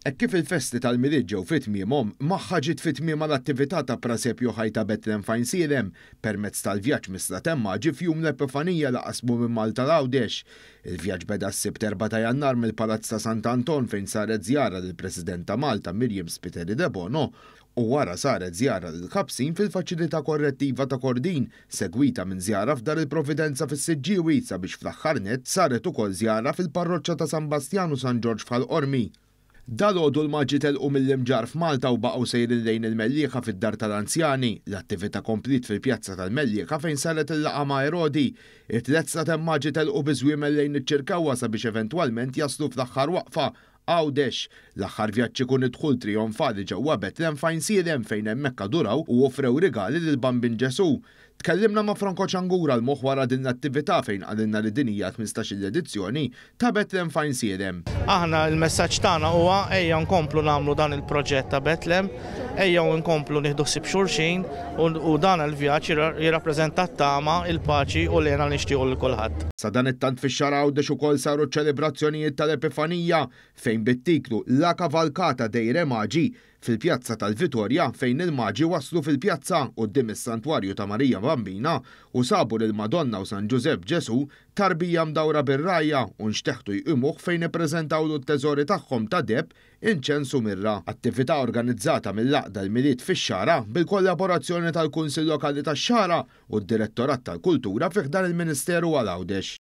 Hekk kif il-festi tal-Milied ġew fi tmiemhom, magħha ġiet fi tmiemha l-attività ta' Prasepju Ħaj ta' Betlem f'Għajnsielem permezz tal-vjaġġ mis-Slaten Maġi f'Jum l-Epifanija li qasmu minn Malta għal Għawdex. Il-vjaġġ beda s-Sibt 4 ta' Jannar mill-Palazz ta' Sant'Anton fejn saret żjara lill-President ta' Malta Myriam Spiteri Debono u wara saret żjara lill-ħabsin fil-Faċilità Korrettiva ta' Kordin segwita minn żjara f'Dar il-Providenza fis-Siġġiewi sabiex fl-aħħar nett saret ukoll żjara fil-Parroċċa ta' San Bastjan u San Ġorġ f'Ħal Qormi. Dalgħodu l-Maġi telqu mill-Imġarr f'Malta u baqgħu sejrin lejn il-Mellieħa fid-Dar tal-Anzjani. L-attività kompliet fil-Pjazza tal-Mellieħa fejn saret il-laqgħa ma' Erodi. It-tlett Slaten Maġi telqu biż-żwiemel lejn iċ-Ċirkewwa sabiex eventwalment jaslu fl-aħħar waqfa, Għawdex. L-aħħar vjaġġ ikun id-dħul trijonfali ġewwa Betlem f'Għajnsielem fejn hemmhekk aduraw u offrew rigali lill-Bambin Ġesù. Tkellimna ma' Franco Ciangura l-moħħ wara din l-attività fejn qalilna li din hija t-tminstax-il edizzjoni ta' Betlem f'Għajnsielem. Aħna l-messaġġ tagħna huwa ejja nkomplu nagħmlu dan il-proġett ta' Betlem, ejjew inkomplu nieħdu ħsieb xulxin u dan il-vjaġġ jirrappreżenta t-tama, il-paċi u l-hena li nixtiequ lil kulħadd. Sadanittant fix-xahar Għawdex ukoll saru ċ-ċelebrazzjonijiet tal-Epifanija fejn bit-titlu La Cavalcata dei Re Magi fil-Pjazza tal-Vitorja fejn il-Maġi waslu fil-pjazza quddiem is-Santwarju ta' Marija Bambina u sabu lill-Madonna u San Ġużepp Ġesù tarbija mdawra bir-rgħajja u nxteħtu jqimuh fejn ippreżentawlu t-teżori tagħhom ta' deheb, inċens u mirra. Attività organizzata mill-Għaqda l-Milied fix-Xagħra bil-kollaborazzjoni tal-Kunsill Lokali tax-Xagħra u d-Direttorat tal-Kultura fi ħdan il-Ministeru għal Għawdex.